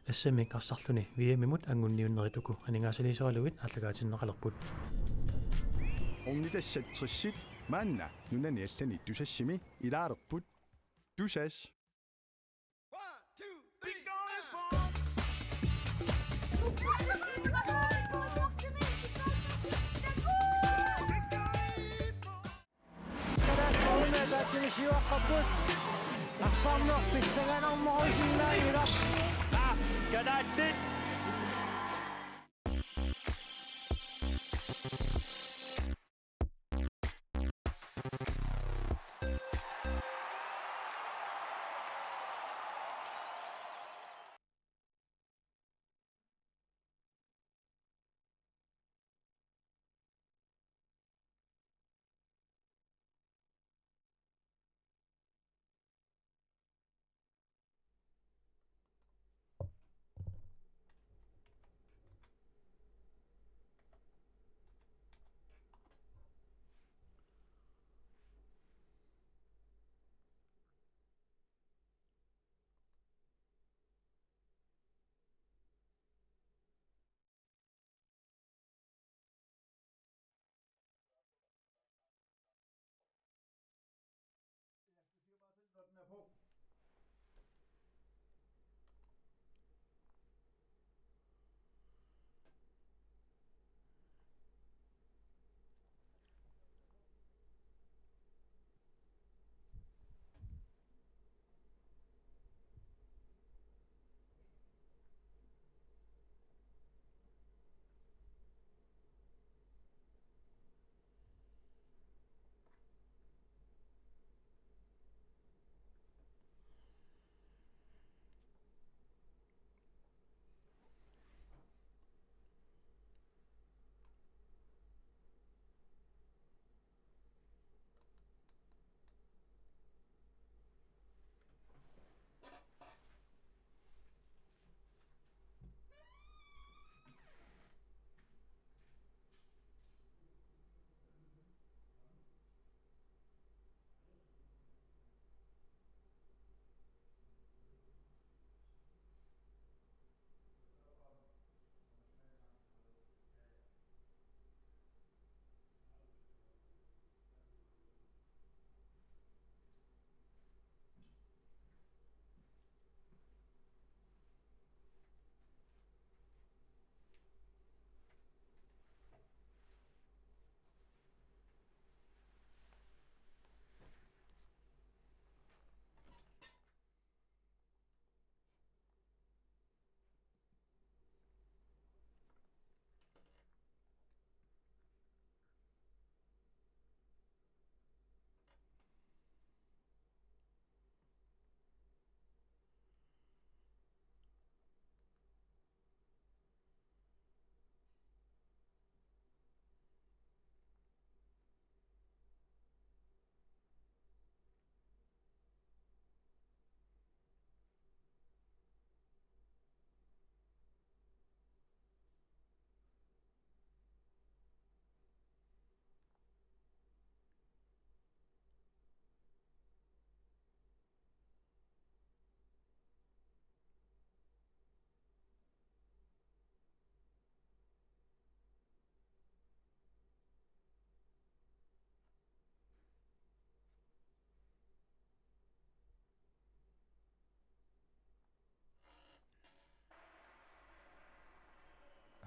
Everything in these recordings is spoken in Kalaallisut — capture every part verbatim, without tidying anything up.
S M-ik arsarluni V M-imut anguniunnerit uku aningaasaliisaraluit aallakaatinneqalerput. Ornitassat tressit maanna nunani allani Tusassimi ilaalerput. Tusass. Kalaallit.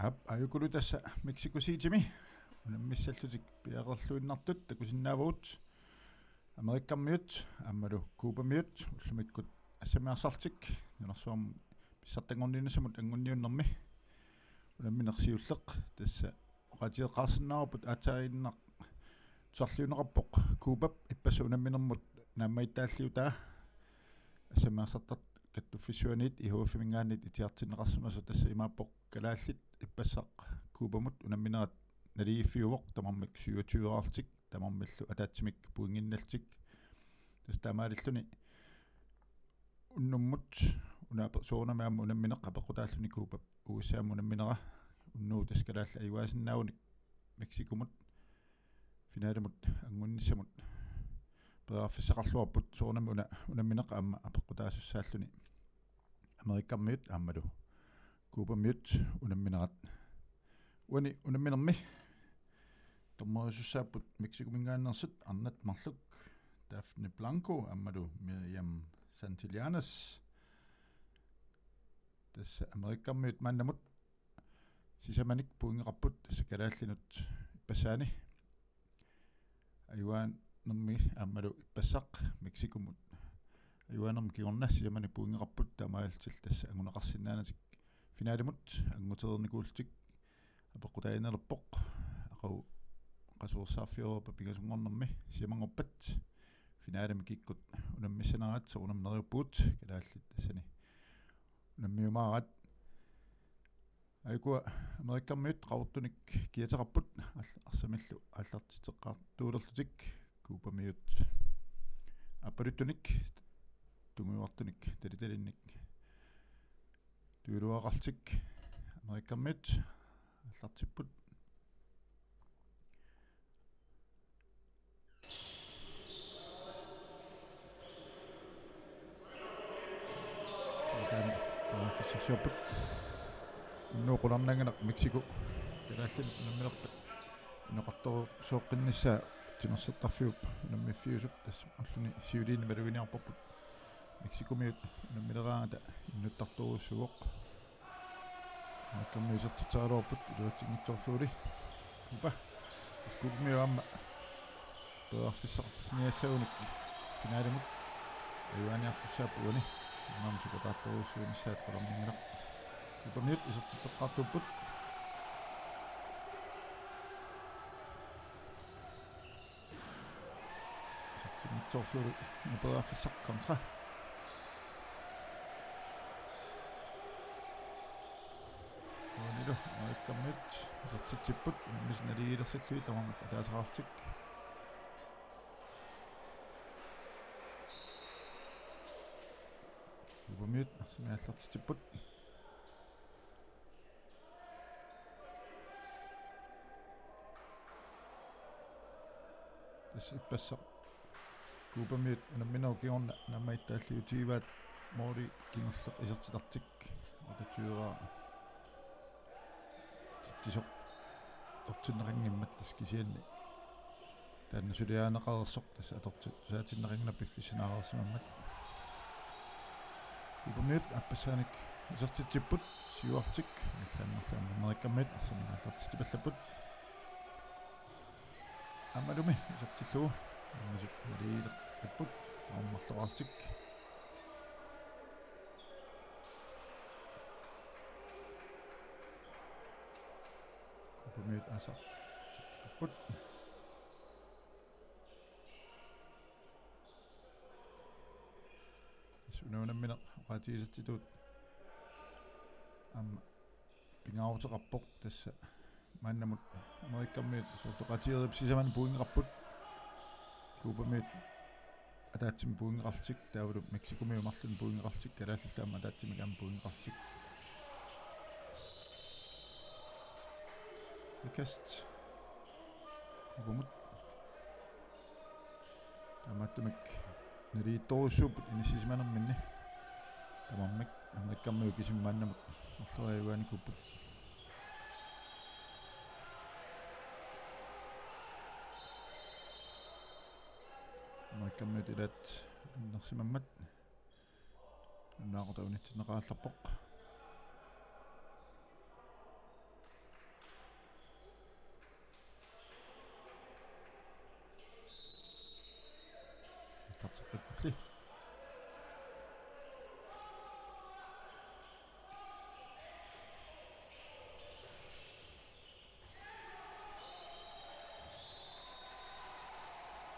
Aap, ajukulu tassa Mexico Citymi unammissallutik piareerluinnartut takusinnaavagut. Amerikkarmiut aammalu Cubamiut ullumikkut assammik arsarlutik nunarsuarmi pissartanngorniunnissamut anguniunnermi unammineq siulleq tassa oqaatigeqqaarsinnaavarput aatsaannguaq tusarliunneqarpoq Cubap ippassaq unamminermut naammagittaalliutaa assammik arsartartut kattuffissuaniit I H F-iminngaanniit itigartinneqarsimasoq tassa imaappoq kalaallit ippassaq Cubamut unamminerat naligiiffiuvoq tamarmik syvogtyve-raallutik tamarmillu ataatsimik pointinnallutik. Tassa taamaalilluni unnummut una ape-, soorunami aamma unammineq apeqqutaalluni Cubap U S A-mut unamminera unnugu tassa kalaallit ajugaasinnaagunik Mexicomut finalimut angunnissamut periarfissaqarluarput soorunami una unammineq aamma apeqqutaasussaalluni Amerikkarmiut aammalu Cubamiut unamminerat. Uani unamminermi dommerisussaapput Mexicominngaanneersut arnat marluk Daphne Blanco aammalu Miriam Santillanes. Tassa Amerikamiut maannamut sisamanik pointeqarput tassa kalaallinut ippassaani. Ajuaanermi aammalu ippassaq Mexicomut ajuaanermi kingorna sisamanik pointeqarput, taamaalillutik tassa anguneqarsinnaanatik finalimut angutereernikuullutik apeqqutaaginnarpoq. Aqagu qasuersaarfiup pingasunngornermi sisamanngorpat finalimi kikkut unammissaneraat soorunami neriuppugut, kalaallit tassani unammiumaaraat. Aajukua Amerikamiut qaqortunik kiateqarput, al-, arsamillu aallartitseqqaartuulerlutik. Cubamiut aappaluttunik, tungujortunik, talitalinnik tuiluaqarlutik Amerikamiut aallartipput. Taanna periarfissarsiorput. Unnuup qularnanngilaq Mexico kalaallinut unamminerpat inoqartorujussuoqqinnissaa timersortarfiup unammiffiusup, tassa ulluni siuliini maluginiarparput. Mexicomiut unammileraangata innuttaartorujussuuvoq. Amerikamiut isertitseraluarput iluatsinngitsoorlugulu. Cuba. Cubamiut aamma periarfissaqartitsiniassagunik finalimut ajugaaniartussaapput uani. Aamma sukkataartorujussuunissaat qularnanngilaq. Cubamiut isertitseqqaartuupput. Isertinngitsoorlugulu periarfissaq kontra. Uanilu Amerikamiut isertitsipput, unammisut naligiilersillugit tamarmik ataasiarlutik. Cubamiut arsamik aallartitsipput. Tassa ippassaq Cubamiut unamminerup kingorna naammagittaalliutigivaat, måli kingulleq isertitartik. Otteogtyve titsisoq atortinneqanngimmat, tassa kisianni taanna suliarineqareersoq tassa atortu-, tusaatinneqanngilaq piffissanaareersimammat. Cubamiut aappassaanik isertitsipput, siuarlutik, allaannerlu aamma Amerikamiut arsamik aallartitsipallapput. Aammalumi isertillugu unammisut naligiilerput, aamma marloraarlutik. Cubamiut aasaq. Upput. Tassa una unammineq oqaatigisatsitut aamma pingaaruteqarpoq, tassa maannamut Amerikamiut soorlu oqaatigereerput sisamanik pointeqarput. Cubamiut ataatsimik pointeqarlutik, taavalu Mexicomiut marlunnik pointeqarlutik, kalaallillu aamma ataatsimik aamma pointeqarlutik. Frispark Cubamut. Taamaattumik naligiittorujussuupput inissisimanerminni. Tamarmik Amerikamiut kisimik maannamut marloriaanikuupput. Amerikamiut ilaat annersimammat. Unnaaqutaq unitsinneqarallarpoq. Aallarteqqippulli.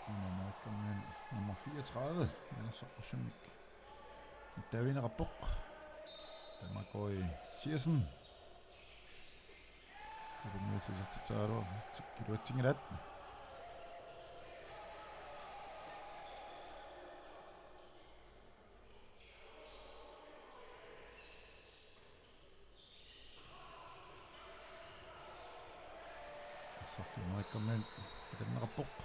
Nummer, nummer fireogtredive, Anders Rosenmik. Davineqarpoq. Tamakoi Siasen. Cubamiut isertitseriaraluarlutik iluatsinngilaat. Arsarlu Amerikamiut takanneqarpoq.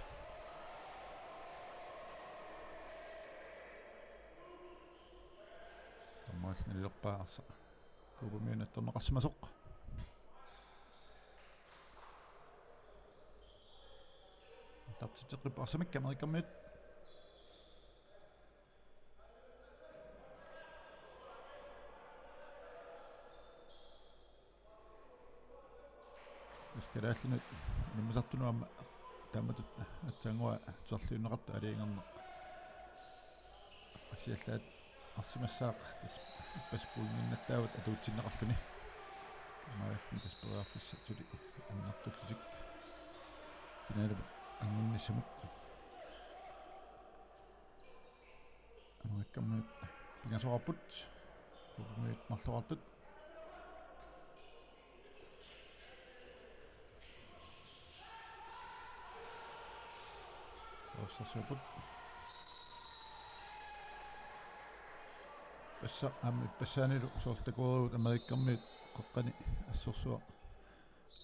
Tamarmik nalilerpaat arsaq. Cooper Mjøen attorneqarsimasoq. Aallartitseqqipput arsamik Amerikamiut. Tassa kalaallinut unammisartunut aamma taamatut aatsaannguaq tusarliunneqartoq aalajangerneq. Assiallaat arsimassaaq tassa ippassaq pointinnattaavat atuutsinneqarluni. Taamaalilluni tassa periarfissat suli annertullutik finalimut angunnissamut. Amerikamiut pingasoqarput. Coopermiut marloqartut. Periarfissarsiorput. Tassa aamma ippassaanilu soorlu takuarput Amerikamiut qeqqani assorsuaq.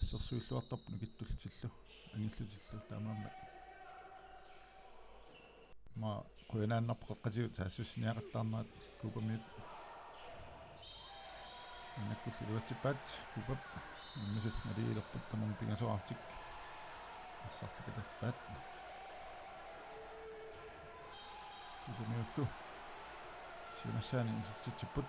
Assersuilluartarput nukittullutillu, angillutillu, taamaammat. Aamma qujanaannarpoq qeqqatigut saassussiniaqattaarnerat Coopermiut. Maannakkullu iluatsippaat Cooperi. Unnusup naligiilerput tamarmik pingasoqarlutik. Assarlakatalpaat. Coopermiullu siumassaani isertitsipput.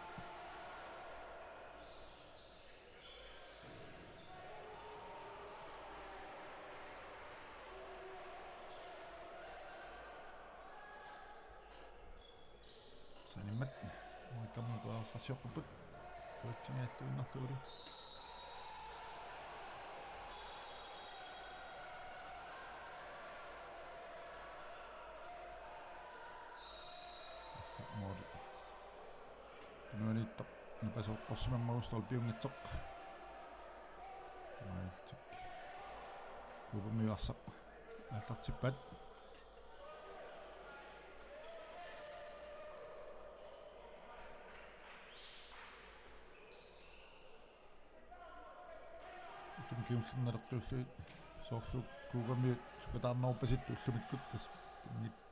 Sanimmat Amerikamiut periarfissarsioqqipput. Kuatsinngialluinnarlugulu. Tassa måli. Tunuaniittoq napasooqqorsimammagu stolpiunngitsoq. Taamaalillutik Coopermiut arsaq aallartippaat. Ullumi kingullerni naleqqiullugit soorlu Coopermiut sukataarneruppasittoq ullumikkut tassa pinngit-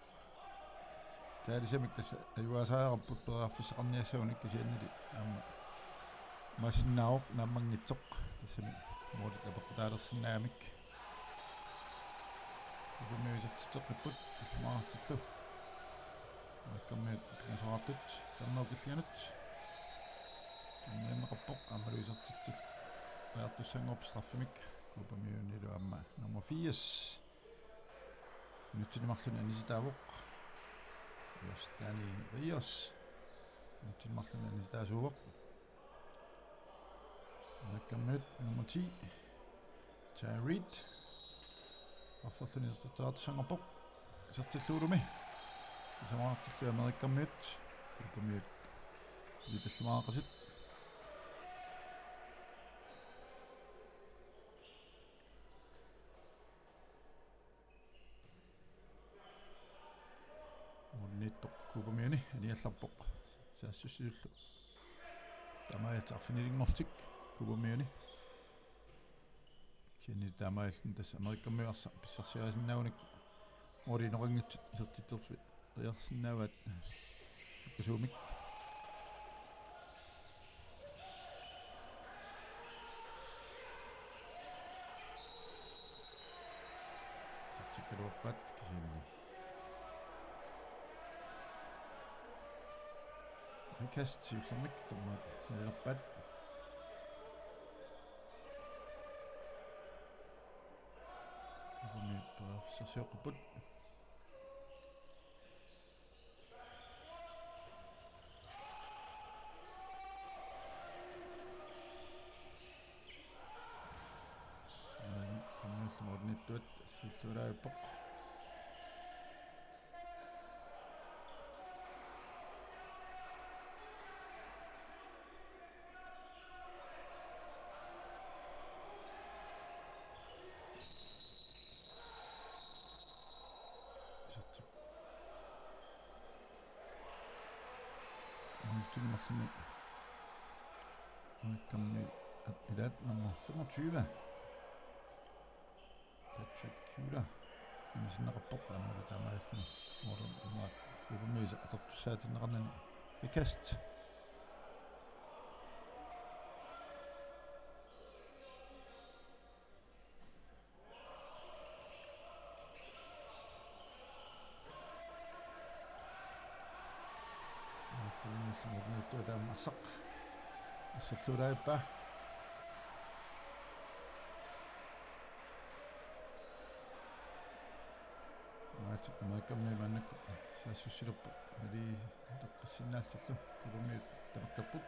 taalisamik tassa ajugaasariaqarput periarfissaqarniassagunik kisiannili aamma imaassinnaavoq naammanngitsoq tassami målit apeqqutaalersinnaagamik. Coopermiut isertitseqqipput tallimaartillu. Amerikamiut pingasoqartut Ternov killinganut. Tunniunneqarpoq aammalu isertitsillugu periartussanngorpoq straffimik. Coopermiunilu aamma nummer firs. Minutsini marlunni anisitaavoq. Jos Dani Rios. Minutsini marlunni anisitaasuuvoq. Amerikamiut nummer ti. Ty Reed. Arferluni isertitseqartussanngorpoq. Isertillugulumi. Isamaartillu Amerikamiut. Coopermiut. Ilipallumaaqasit. Målimiittoq Coopermiuni aniallarpoq. Saassussisullu taamaalillutik arfinilinngorlutik Coopermiuni. Kisianni taamaalilluni tassa Amerikamiut arsaq pissarsiarisinnaagunik målinik inoqanngitsut isertitserfik periarsinnaavaat sukkasuumik. Isertikkaluarpaat kisianni. Frikast siullermik tamarmik nalilerpaat. Coopermiut periarfissarsioqqipput. Aamma Coopermiullu målimiittuat siulliulaarpoq. Isertip- Minutsini marlunni Amerikamiut ilaat nummer femogtyve. Patrick Kühler. Anisinneqarpoq aammalu taamaalilluni. Målimi Coopermiut atortussaatinneqarnani. Frikast. Tuataammassaq. Asserluulaappaa. Maat Amerikamiut maannakkut saassussilerput. Nalii toqqissinnaaltillu. Kuupamiut tamakkerput.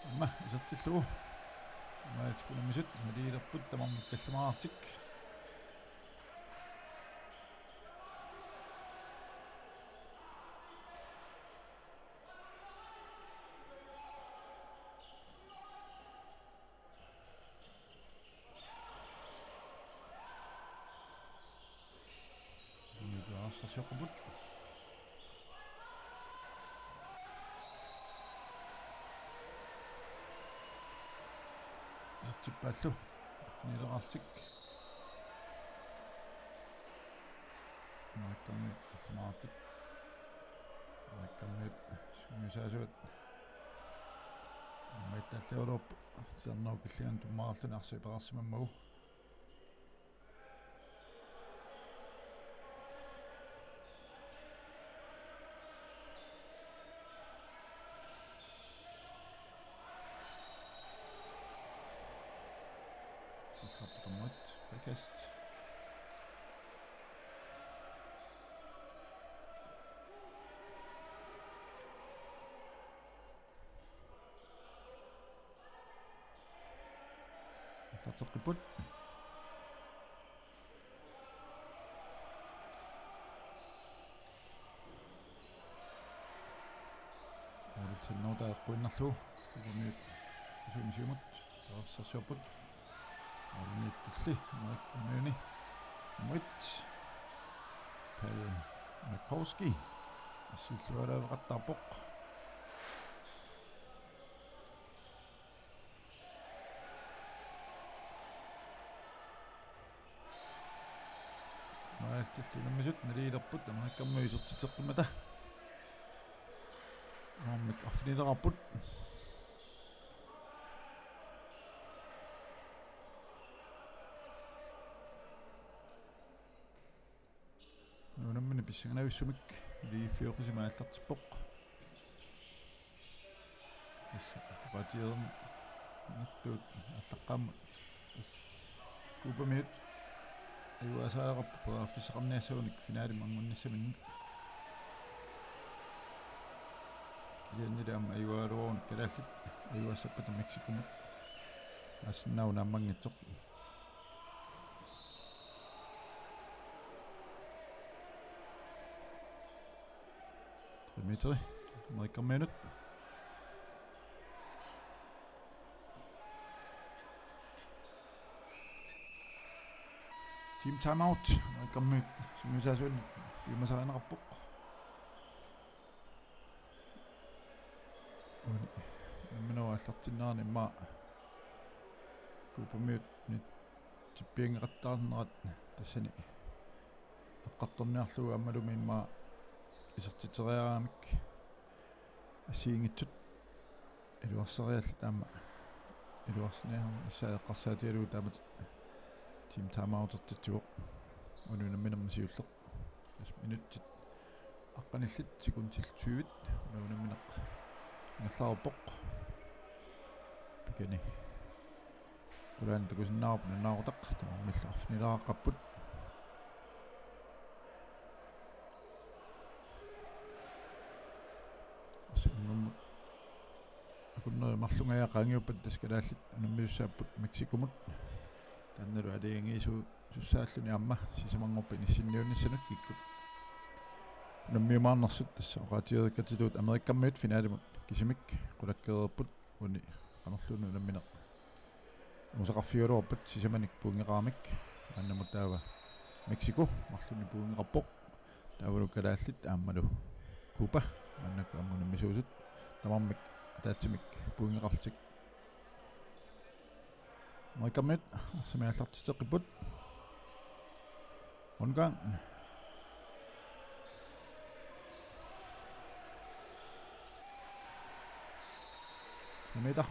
Aamma isertillugu. Aamma unammisut nalilerput tamarmik tallimaartik. Niutuarsarsiorput. Isertippaallu. Finileqartik. Amerikamiut tallimaartut. Amerikamiut sungiusaasuat. Aamma ittaalliurup. Serno killian tummaarluni arsi peqarsimammagu. Sikkerput aamma et. Frekast. Aallarteqqipput. Olsen Nordaq eqquinnarlugu. Kuupamiut isumisimut. Taarsersuupput. Olniittulli. Mike Møni. Mike. Pelle Makowski. Assilluaraaveqattaarpoq. Maaltillu unammisut nalilerput Amerikamiut isertitseqqimmata. Aamma arfinileqarput. Unammineq pissanganavissumik liifioqisima aallartippoq. Tassa oqaatigereernittut aallaqqaammut. Tassa Kuupamiut ajugaasariaqarput periarfissaqarniassagunik finalimi angunnissaminnik. Kisiannili aamma ajugaaluarunik kalaallit ajugaassappata Mexicomut. Assinnaunammanngitsoq. Dimitri, Amerikamiut. Team timeout, Amerikamiut sungiusaasunik piumasarineqarpoq. Uani, unamminerup aallartinnerani immaqa Kuupamiut unit tippianngeqattaarnerat tassani eqqartorniarlugu aammalumi immaqa isertitseriaramik assigiinngitsut iluarsariallit aamma iluarsiniarnissaa eqqarsaatigalugu taamatut team timeoutertitsivoq. Uani unamminermi siulleq. Tassa minutsit aqqanillit sekundit tyvit unammineq ingerlareerpoq. Pikani. Qulaani takusinnaavarput nunaarutaq tamarmillu arfinileqaqqapput. Assingummut. Akunneri marlunngajat qaangiuppata tassa kalaallit unammisaapput Mexicomut. Taannalu aalajangiisu- sussaalluni aamma sisamanngorpat inissinniunnissanut kikkut unammiumaarnersut tassa oqaatigereeqqatitut Amerikamiut finalimut kisimik qulakkeereerput uani qanorluunniit unammineq. Uusaqarfigaluarpat sisamanik pointeqaramik maannamut taava Mexico marlunnik pointeqarpoq. Taavalu kalaallit aammalu Cuba maannakkut aamma unammisuusut tamarmik ataatsimik pointeqarlutik. Amerikamiut arsamik aallartitseqqipput. Ungarn. Meter.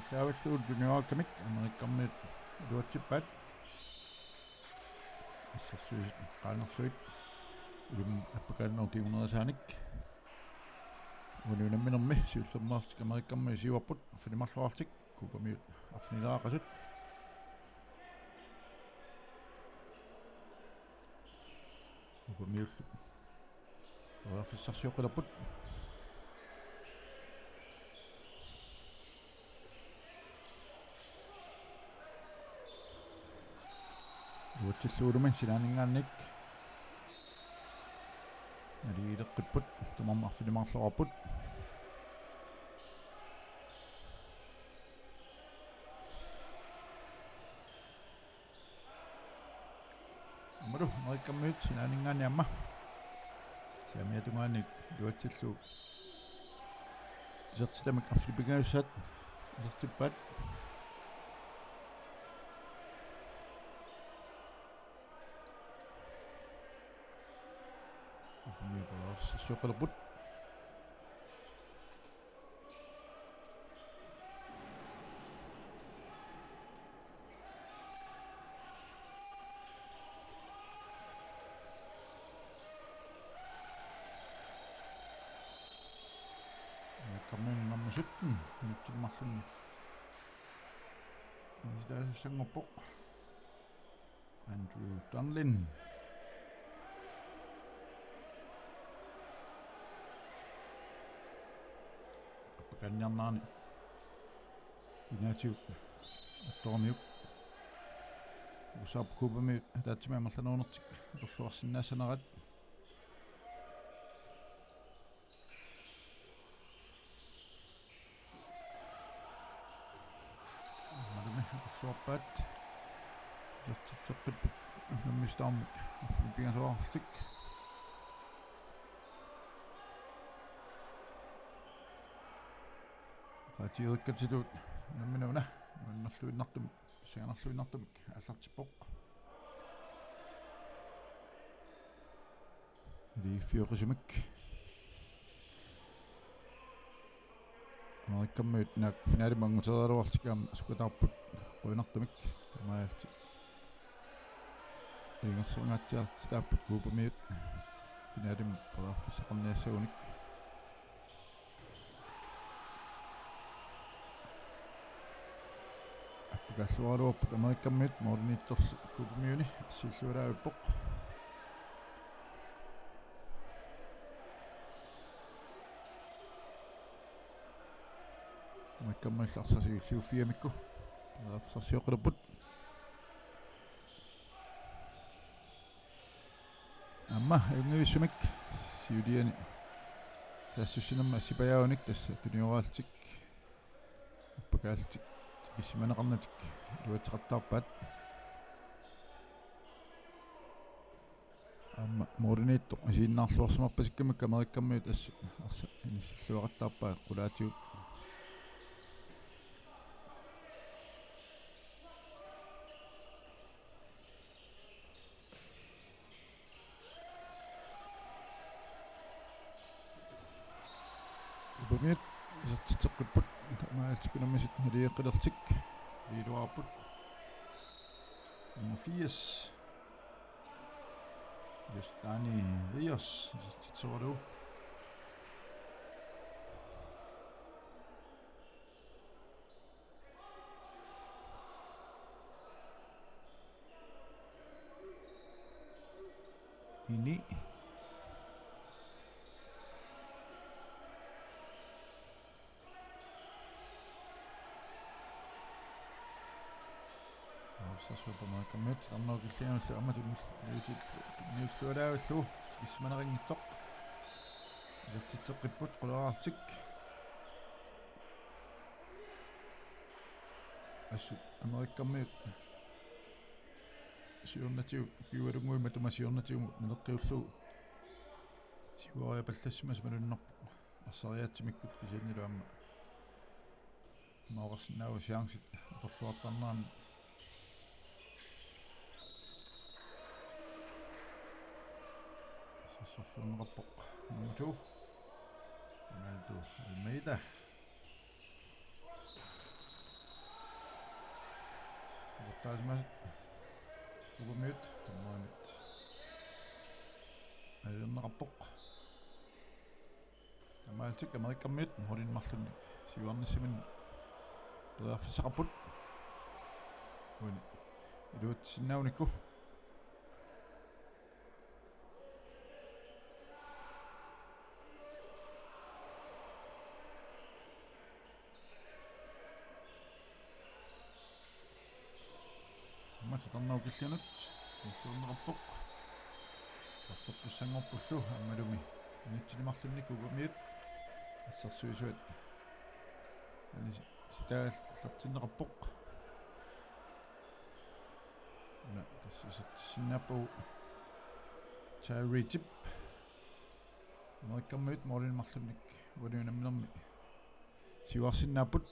Qallaavillugu tunniukkami amerikkarmiut iluatsippaat. Assersuisut qaanerlugit ulimmut appakaanerup kingunerisaanik. Uani unamminermi siullermeerlutik amerikkarmiut siuarput, arfineq-marloqarlutik Cubamiut arfinileqaqasut. Cubamiullu periarfissarsioqqilerput. Iluatsillugu sinaaninngaanniit naligiileqqipput, tamarmik arfineq-marloqarput. Aammalu amerikkarmiut sinaaninngaanniit aamma saamiata tungaanut iluatsillugu isertitamik arfineq-pingajussaat isertippaat. Cubamiut periarfissarsioqqilerput. Amerikkarmiunit nummer sytten minutsit marlunni inisitaasussanngorpoq. Andrew Dunlin. Appakaaniarnerani kinaatigut attoramiuk. Usaap Cubamiut ataatsimik amerlanerunertik atorluarsinnaassanerat. Aammalumi atorluarpaat. Isertitseqqipput unammisut tamarmik arfineq-pingasuarlutik. Qaatigereeqqatitut unammineq una nuannerluinnartumik, pissanganarluinnartumik aallartippoq. Naligiiffioqisumik. Amerikkarmiut naak finalimut anguteriaraluarlutik aamma sukataarput qujanartumik, taamaalillutik ingerlaannguatsiartitaapput Cubamiut finalimut periarfissaqarniassagunik. Appakaalluaraluarput amerikkarmiut, målimiittorli Cubamiuni assiillualaavippoq. Amerikkarmiut arsaq siulliuffigamikku periarfissarsioqqilerput. Aamma ajunngivissumik siuliani saassussinermi assipajaavunik tassa tunioraarlutik appakaallutik tikissimaneqarnatik iluatseqattaarpaat. Aamma målimiittoq isiginnaarluarsimarpasikkamikku amerikkarmiut assut arsaq inissilluaqattaarpaat qulaatigut. Cubamiut isertitseqqipput, taamaalillutik unammisut naligeeqqilerlutik iluarput. Nummer firs, Justani Rios, isertitserualu. Ini. Arsaq supermarketimiit arnaq killianullu aamma tunniutil-, tunniullualaavillugu tikisimaneqanngitsoq. Isertitseqqipput quleraarlutik. Assut Amerikamiut siornatigut ukiualunnguit matuma siornatigut naleqqiullugu siuariapallassimasut malunnarpoq. Arsariaatsimikkut kisiannilu aamma. Aamma oqarsinnaavugut chancit atorluartarneranni. Assersorluarneqarpoq nummer to, Ronaldo Almeida. Uattaasimasut Kuupamiut tammaanit ajulerneqarpoq. Taamaalillutik Amerikamiut målinik marlunnik siuarnissaminnik periarfissaqarput. Uani iluatsissinnaavunikku. Aamma titarnerup killinganut ulluunneqarpoq. Saaffippussanngorpullu aammalumi minutsini marlunni Kuupamiut assersuisuat anisitaallertinneqarpoq. Una tassa isertissinnaappagu Tyree Tipp. Amerikamiut målinik marlunnik uani unamminermi siuarsinnaapput.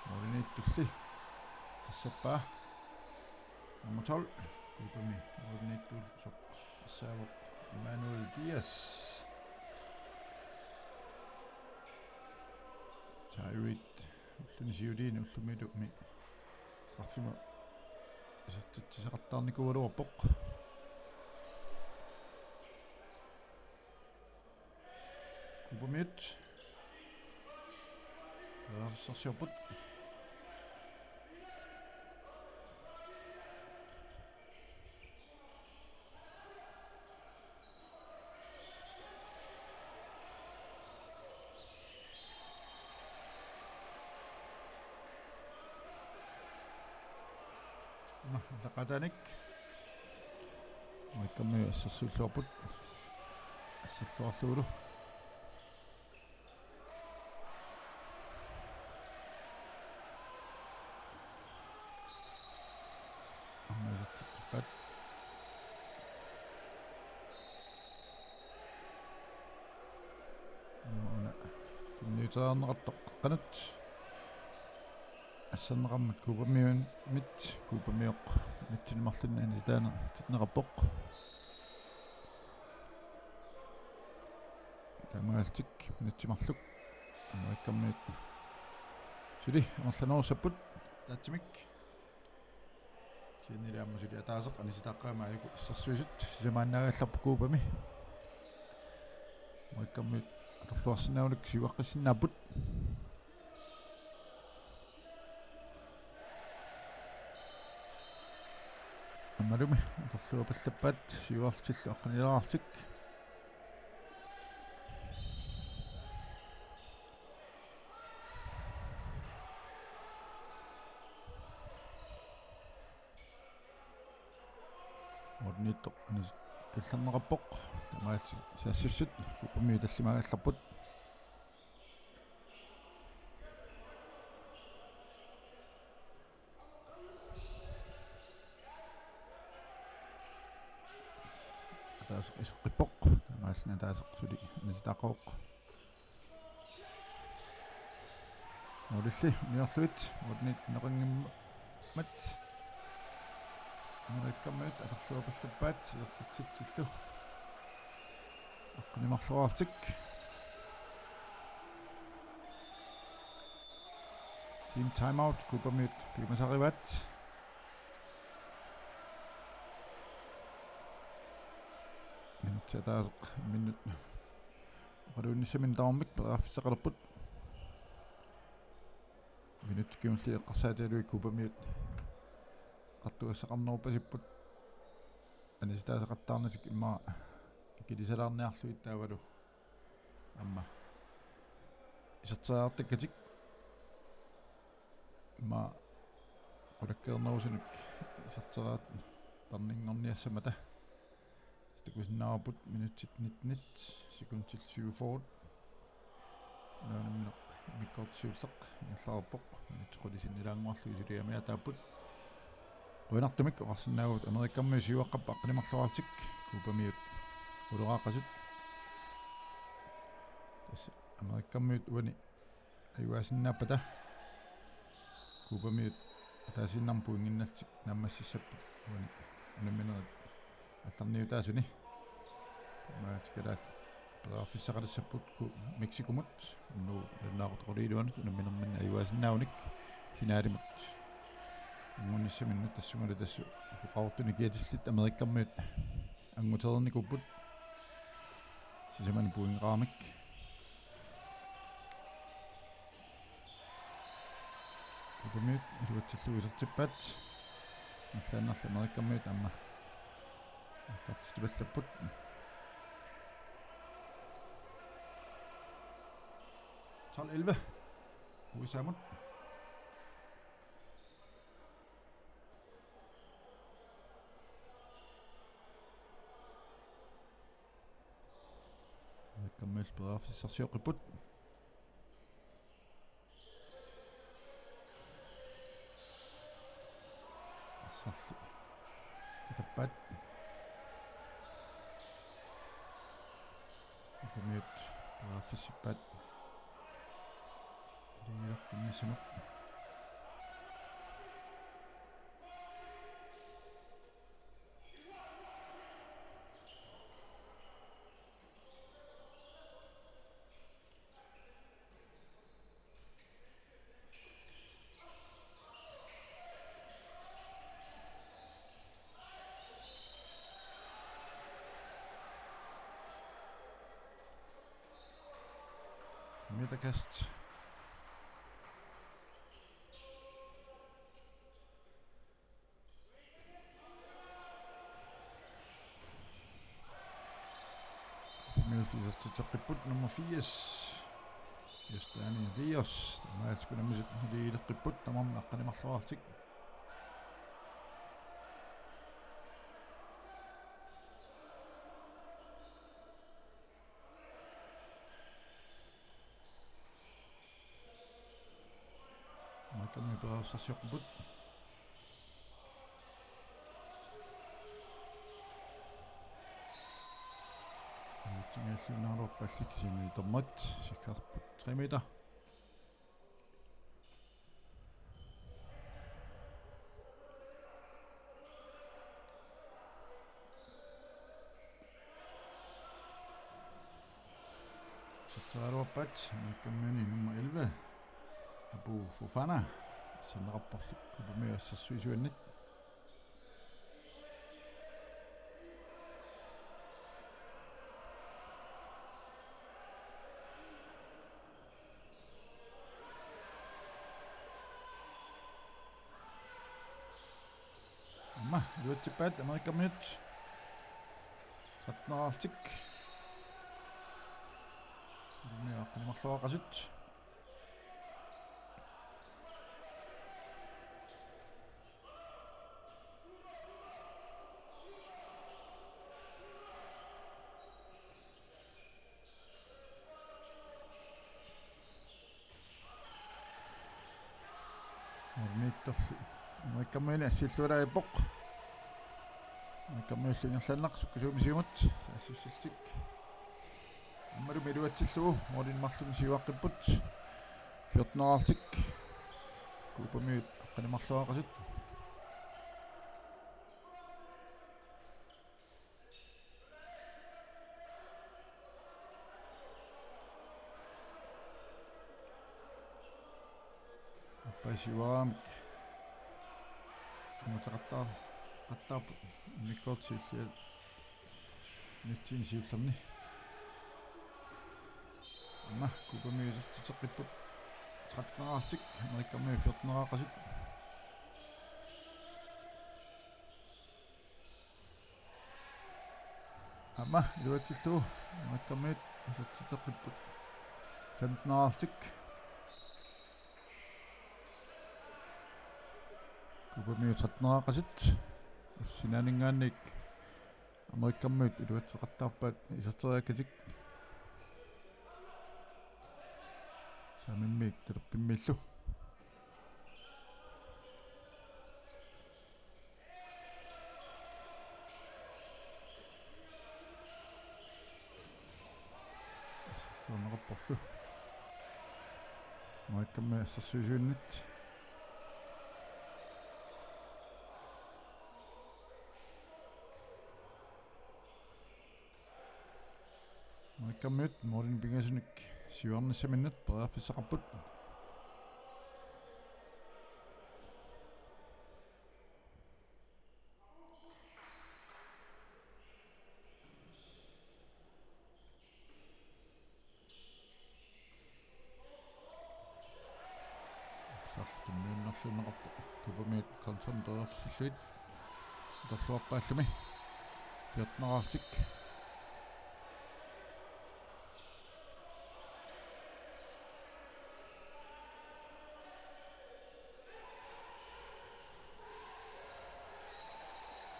Målimiittulli assappaa nummer tolv. Kuupami målimiittuusoq assaavoq Emmanuel Diaz. Tyree ulluni siuliini ullumilu aamma straffimut isertitsisaqattaarnikuugaluarpoq. Kuupamiut periarfissarsiorput. Una, ilaqaataanik. Amerikamiut assersuilluarput. Asserluarlugulu. Aamma isertittarpaat. Aamma una tunniuteriarneqartoq qeqqanut. Asserneqarmat Kuupamiut, Kuupamioq minutsini marlunni anisitaaneq-, -tinneqarpoq. Taamaalillutik minutsit marluk Amerikamiut suli amerlanerussapput ataatsimik. Kisiannili aamma suli ataaseq anisitaaqqaami aajuku assersuisut sisamaannaagallarput Kuupami. Amerikamiut atorluarsinnaavunik siuaqqissinnaapput. Aammalumi atorluapallappaat siuarlutillu aqqanilaarlutik. Målimiittoq anis-, kallarneqarpoq. Taamaalillutik saassussat Kuupamiut tallimaagallarput. Ataaseq iseqqippoq. Taamaalilluni ataaseq suli anisitaaqqavoq. Målilli uniorlugit målimiit neqanngimmat. Amerikamiut atorluapallappaat isertitsillutillu aqqanimarluarlutik. Team timeout, Kuupamiut piumasarivaat. Minutsit ataaseq imminnut oqaluinnissaminnik tamarmik periarfissaqalerput. Minutsit kingulliit eqqarsaatigalugit Kuupamiut eqqartugassaqarneruppasipput. Anisitaasaqattaarnatik immaqa ikilisalaarniarlugit taavalu aamma iserteriartakkatik. Immaqa qulakkeernerusunik iserteriartarninngorniassammata. Takusinnaavarput minutsit nittenit sekundit syvogfyrre. Unammineq immikkoortoq siulleq ingerlareerpoq. Minutsit qulit sinnilaannguarlugit suli amiataapput. Qujanartumik oqarsinnaavugut Amerikamiut siuaqqapput aqqanimarluarlutik, Kuupamiut Uloraaqqasut. Tassa Amerikamiut uani ajugaasinnaappata. Cubamiut ataasiinnarmik pointinnallutik naammassissapput uani unamminerit allarniutaasuni. Taamaalillutik kalaallit periarfissaqalissapput Ku-, Mexicomut. Unnugu nalunaaquttaqaluit iluanut unamminerminni ajugaasinnaagunik finalimut. Angunnissaminnut tassungalu tassa oqartunik kiatillit Amerikamiut angutereernikuupput. Sisamani pointeqaramik. Cubamiut iluatsillugu isertippaat. Ingerlaannarli Amerikamiut aamma aallartitippallapput. Tolv elleve. U S A-mut. Amerikamiut periarfissarsioqqipput. Arsarli katappaat. Cubamiut periarfissippaat. Iligileqqinnissamut. Midterkast. Cubamiut isertitseqqipput nummer firs. Justani Rios. Taamaalillutik unammisut iligileqqipput tamarmik aqqaneq-marluarlutik. Amerikamiut periarfissarsioqqipput. Unatsinngialluinnaraluarpalli kisianni dommerit sakkarput tre meter. Satsaraluarpaat Amerikamiuni nummer elleve, Apu Fofana, sanneqarporlu Cubamiut assersuisuannit. Aamma iluatsippaat Amerikamiut. Tretten-erarlutik. Cubamiut aqqaneq-marluarlutik. Målimiittorli Amerikamiuni assillualaarpoq. Amerikamiullu ingerlaannaq sukkasuumik siumut saassussallutik. Aammalumi iluatsillugu målinik marlunnik siuaqqipput. Fjorten-erarlutik. Cubamiut aqqaneq-marluarlutik. Appaisiuaramik. Amuteqattaar-, qattaarput immikkoortoq siulliit. Nutsin siullerni. Aamma Cubamiut isertitseqqipput. Tretten-erarlutik, Amerikamiut fjorten-erarlutik. Aamma iluatsillugu Amerikamiut isertitseqqipput. Femten-erarlutik. Cubamiut tretten-erarlutik. Sinaaninngaanniit Amerikamiut iluatseqattaarpaat iserteriakkatik. Saamimmiit talerpimmiillu. Naqapporlu. Amerikamiut assersuisuinnit. Amerikamiut målinik pingasunik siuarnissaminnut periarfissaqarput. Arsaq tunniunnerluinnaqarpoq. Kuupamiut kontrami periarfissillugit atorluarpaallumi. Fjorten Arctic.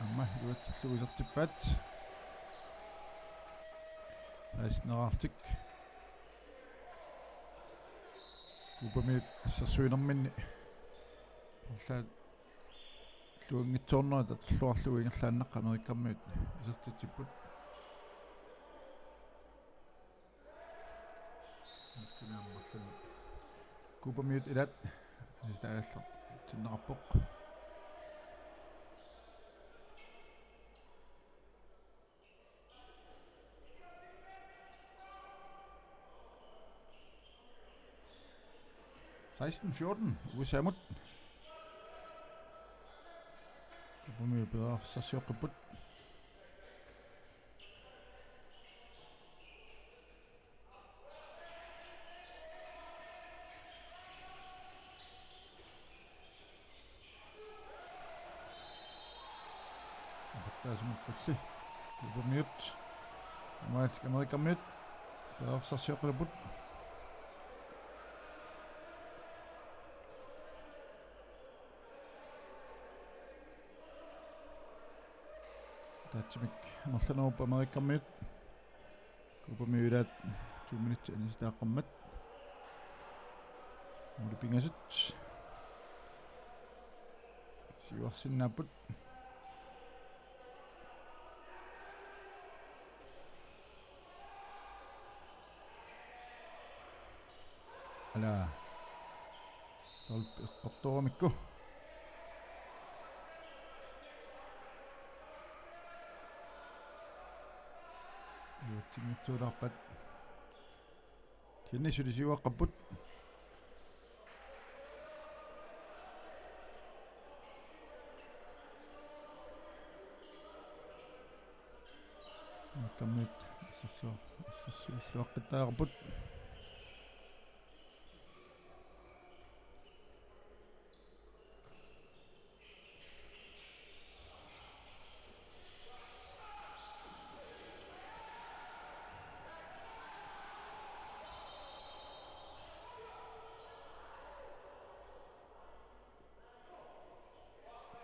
Aamma iluatsillugu isertippaat. Seksten Arctic. Kuupamiut assersuinerminni arlaat illuanngitsoornerat atorluarlugu ingerlaannaq Amerikamiut isertitsipput. Kuupamiut ilaat anisitaagallartinneqarpoq. Seksten fjorten, U S A-mut. Kuupamiut periarfissarsioqqipput. Apattaasumut pulli. Kuupamiut. Aamma Amerikamiut periarfissarsioqqipput. Taatsimik amerlanerupput Amerikamiut. Kuupamiut ilaat to minutsit anisitaaqqammat. Måli pingasut. Siuarsinnaapput. Ala. Stolpe eqqortoorumikku. Iluatsinngitsoorpaat. Kisianni suli siuaqqapput. Amerikamiut assersu-, assersuilluaqqittariaqarput.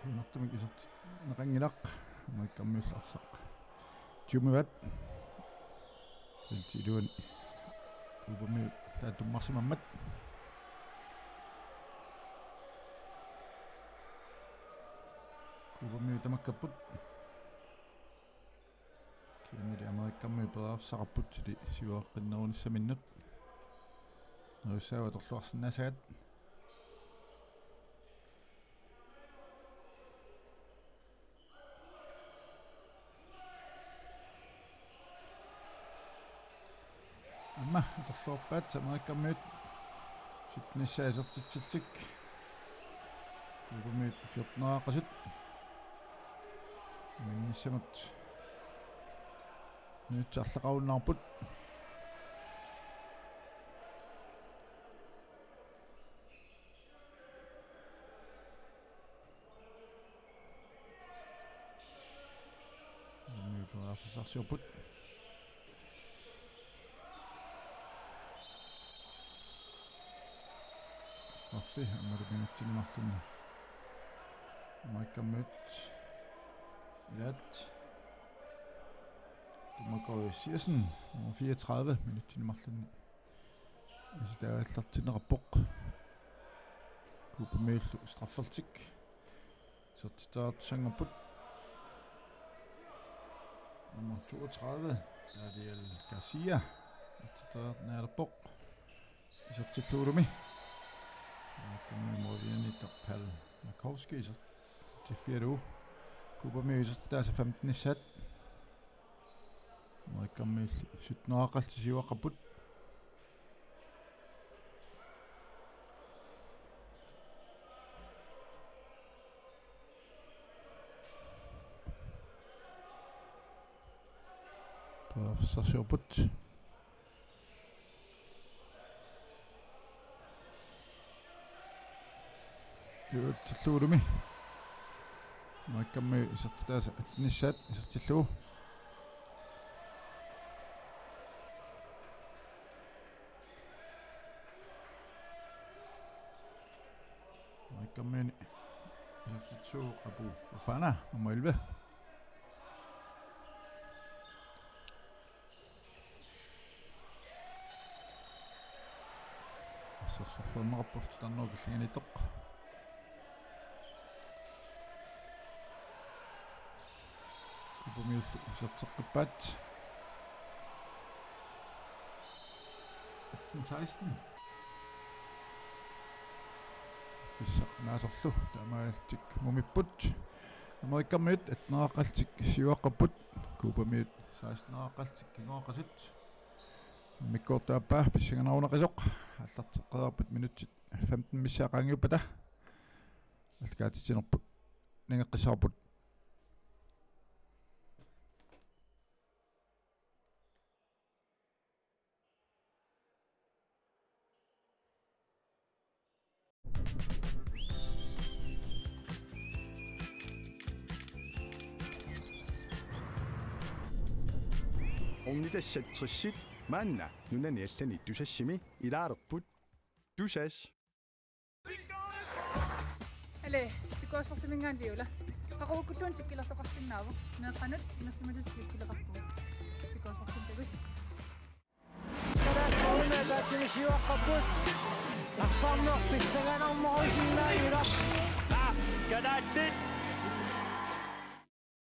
Pinartumik isertinneqanngilaq, Amerikamiullu arsaq tyvemivaat. Penalti iluani Kuupamiut tummarsimammat. Kuupamiut tamakkerput. Kisiannili Amerikamiut periarfissaqarput suli siuaqqinnerunissaminnut. Neriussaavat atorluarsinnaassagat. Aamma atorluarpaat Amerikamiut syttenissaa isertitsillutik. Kuupamiut fjorteneriaqqasut. Minnissamut. Minutsit arlaqarunnaarput. Aamma periarfissarsiorput. Straffi aammalu minutsini marlunni. Amerikamiut ilaat. Dommerkåre Sivertsen, nummer fireogtredive, minutsini marlunni. Anisitaagallartinneqarpoq. Kuupamiullu straffertik. Isertitseriartussanngorput. Nummer toogtredive, Daniel Garcia. Ateqarnaalerpoq. Isertillugulumi. Maikkammi målimiittoq Paul Markowski isertitsiffigalugu. Kuupami isertitaasa femtenissaat. Maikkammi sytteneqarlutik siuaqqapput. Periarfissarsiorput. Isertillugulumi. Maikkammi isertitaasa attenissaat isertillugu. Maikkammiuni isertitsisuuvoq Apu Fofana nummer elleve. Assersorluarneqarpoq titarnerup killingani ittoq. Kuupamiullu iserteqqippaat. Atten seksten. Fissaq naasorlu taamaalillutik mumipput. Amerikamiut atteneqarlutik siuaqqapput. Kuupamiut seksteneqarlutik kinguaqqasut. Immikkoortup aappaa pissanganarunnaqisoq. Aallarteqqipparput minutsit femten missaat qaangiuppata. Aallakaatitsinerput nangeqqissavarput. Ornitassat tressit maanna nunani allani Tusassimi ilaalerput. Tusass. Ale, Pikuersportiminngaanniit Viola. Qaqugukkulluunniit sikkilertoqarsinnaavoq. Meeqqanut inersimasutut sikkileqarpugut. Pikuersportimi takuss. Kalaallit Nunaat taakkunani siuaqqapput. Arsarneq pissanganarnerusinnaanngilaq. Kalaallit